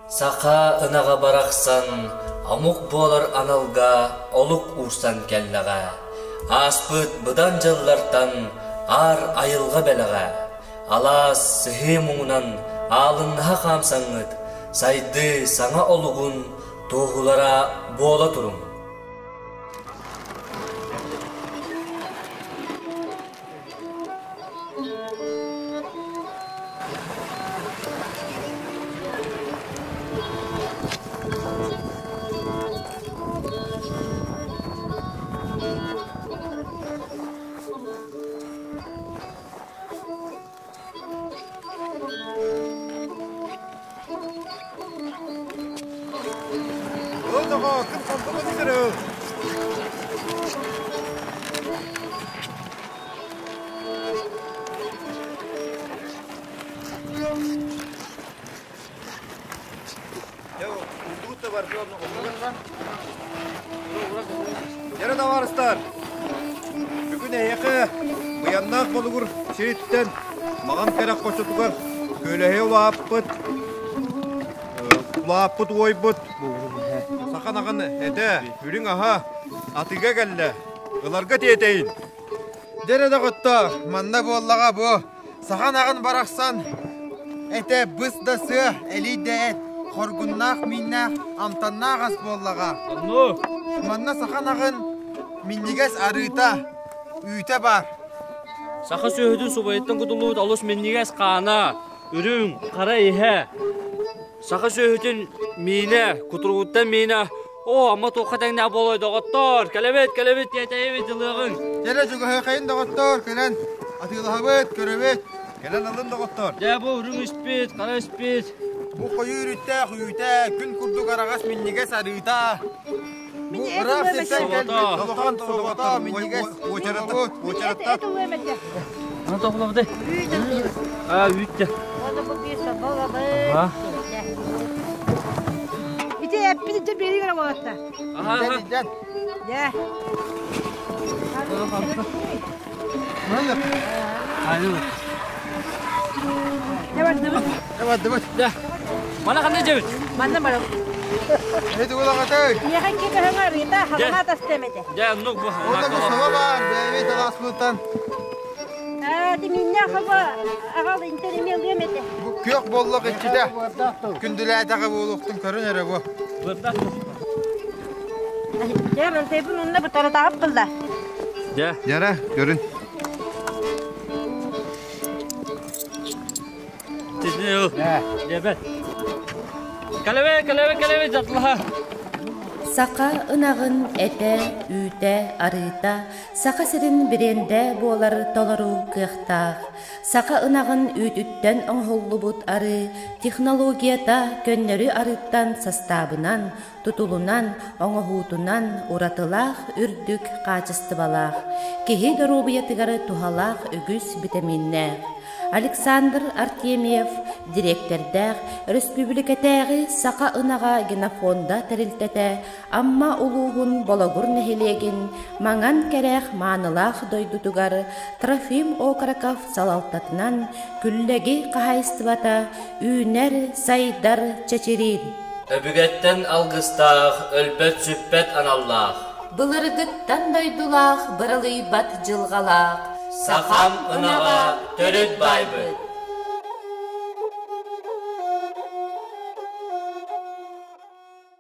Саха ынаҕа барахсан омук буолар аналга олук уурсан кэллэҕэ. Ааспыт быдан дьыллартан аар айылҕа бэлэҕэ. Алаас сыһыы муҥунан аалыннаһа хаамсаҥҥыт, сайдыы саҥа олугун туоһулара буола туруҥ. Дьэрэ табаарыстар! Бүгүн эһиэхэ Быйаннаах Болугур сириттэн Маҕан кэрэх хочотугар күөлэһи улааппыт, улааппыт уойбут саха наҕын этэ, үрүҥ аһа атыыга кэллэ. Ыларга тиэтэйин. Дьэрэ доҕоттоор, манна буоллаҕа бу саха ынаҕын барахсан этэ быс да сыа, элий да эт, хоргуннаах мииннээх, амтаннаах ас буоллаҕа. Манна саха ынаҕын минньигэс арыыта, үүтэ баар. Саха сүөһүтүн субайыттан кутуллубут олус минньигэс хаана, үрүҥ, хара иһэ. Саха сүөһүтүн миинэ, кутуругуттан миинэ, оо, ама туохха тэҥнээх буолуой, доҕоттоор, кэлэбит, кэлэбит, тиэтэйэбит, ылыаҕыҥ. Кэлэ чугаһыахайын доҕоттоор, кэлэн атыылаһабыт, көрөбүт. Кэлэн ылын доҕоттоор. Дьэ, бу үрүҥ испит, хара испит. Бу хойуу үрүттээх үүтэ, күн курдук араҕас минньигэс арыыта. Бу ыраах сиртэн кэлбит улахан собото минньигэс Уочараттан. Аны тоҕулабытай? Аа, үүттэ. Аа. Ити эппит ити биэрии гына буолатта. Аха. Дьэн, Дьэ. Айыл. Дьэ бардыбыт. Бардыбыт. Дьэ. Мана ханна дьэбит? Манна барабыт. Эти улаҕатай. Миэхэ икки көһөҥө арыыта халаҥа атастыам этэ. Дьэ, оннук бу. Онно бу саба баар, бэйэбит алааспытыттан. Тиминнээх хаба аҕал интэримиэ ылыам этэ. Бу күөх боллох иччитэ. Күндүлээтэҕэ буолуохтун көрүн эрэ бу. Дьэ, балтайбын онно бутаратаҕып кылла. Дьэ. Дьэрэ, көрүн. Дьэбэт. Кэлэбэ, кэлэбэ, кэлэбэ, дьатлаха. Саха ынаҕын этэ, үүтэ, арыыта Саха сирин брендэ буолар толору кыахтаах. Саха ынаҕын үүтүттэн оҥоһуллубут арыы технологията көннөрү арыыттан састаабынан, тутулунан, оҥоһуутунан уратылаах үрдүк хаачыстыбалаах, киһи доруобуйатыгар туһалаах үгүс битэмииннээх. Александр Артемьев дириэктэрдээх Өрөспүүбүлүкэтээҕи Саха ынаҕа генофонда тэрилтэтэ Амма улууһун Бологур нэһилиэгин Маҥан Кэрэх маанылаах дойдутугар Трофим Окороков салалтатынан Күллэги хаһаайыстыбата үүнэр, сайдар, чэчириир. Өбүгэттэн алгыстаах, өлбөт-сүппэт аналлаах. Былыргыттан дойдулаах, быралыйбат дьылҕалаах. Сахам ынаҕа төрүт баайбыт.